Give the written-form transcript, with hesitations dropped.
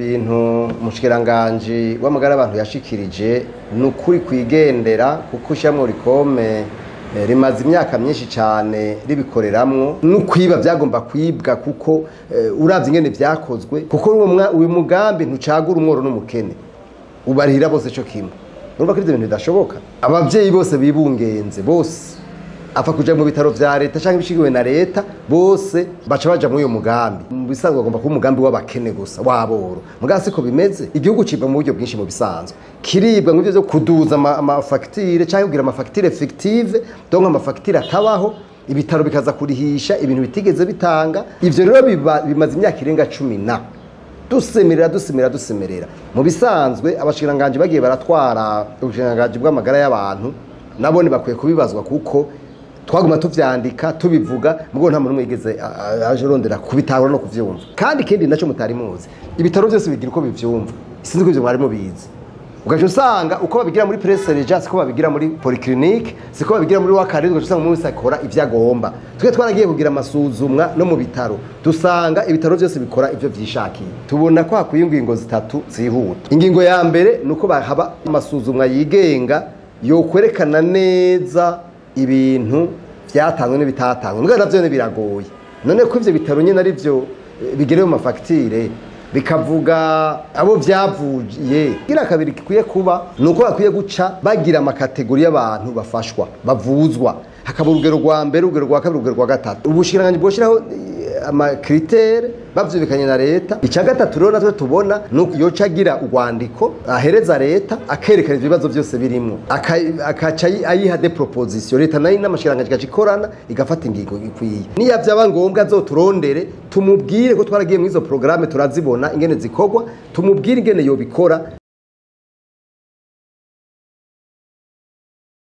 Ibintu umushikiranganji w'amagara y'abantu yashikirije ni ukuri kwigendera, kuko ishyirahamwe Orikome rimaze imyaka myinshi cyane ribikoreramwo. N'ukwiba byagomba kwibwa, kuko uravye ingene vyakozwe, kuko uyu mugambi ntucagura umworo n'umukene, ubarihira bose co kimwe. Urumva ko ivyo bintu bidashoboka. Abavyeyi bose bibungenze bose apfa kuja mu bitaro vya leta canke ibishigiwe na leta, bose baca baja muri uyo mugambi. Mu bisanzwe bagomba kuba umugambi w'abakene gusa, w'aboro. Mugabo siko bimeze. Igihugu cibwa mu buryo bwinshi. Mu bisanzwe kiribwa mu byo kuduza amafactures canke kugira amafactures fictives, donc amafactures atabaho, ibitaro bikaza kurihisha ibintu bitigeze bitanga. Ivyo rero bimaze imyaka irenga 10 na dusemerera, dusemerera, dusemerera. Mu bisanzwe abashikiranganji bagiye baratwara ubushikiranganji bw'amagara y'abantu nabone bakwiye kubibazwa, kuko twaguma tuvyandika, tubivuga, mugo nta muntu umwe yigeze aje rondera kubitahura no kuvyumva. Kandi ikindi naco mutari muzi, ibitaro byose bigira uko bivyumva. Sinzi ko ivyo mwari mubizi. Ugaca usanga uko babigira muri Prince Régent siko babigira muri polyclinique, siko babigira muri Wakarindi. Ugaca usanga umuntu wese akora ivyo agomba. Twe twaragiye kugira amasuzumwa no mu bitaro, dusanga ibitaro byose bikora ivyo vyishakiye. Tubona ko hakwiye ingingo zitatu zihuta. Ingingo ya mbere ni uko bahaba amasuzumwa yigenga yokwerekana neza ibintu vyatanzwe n'ibitatanzwe. Mbwa navyo biragoye. None ko ivyo bitaro nyene ari vyo bigerewe mu mafactures, bikavuga abo vyavuye. Gira kabiri gikwiye kuba nuko bakwiye guca bagira amacatégories y'abantu bafashwa, bavuzwa, hakaba urugero rwa mbere, urugero rwa kabiri, urugero rwa gatatu. Ubushikiranganji bwoshiraho amacritères bavyubikanye na leta. Icya gatatu rero natwe tubona nuko yoca agira urwandiko ahereza leta, akerekana ibibazo byose birimwo, akaca ayiha des propositions. Leta nayo n'amashikiranganji igaca ikorana, igafata ingingo ikwiye. Niya vyaba ngombwa azoturondere, tumubwire ko twaragiye muri izo programme, turazibona ingene zikorwa, tumubwire ingene yobikora.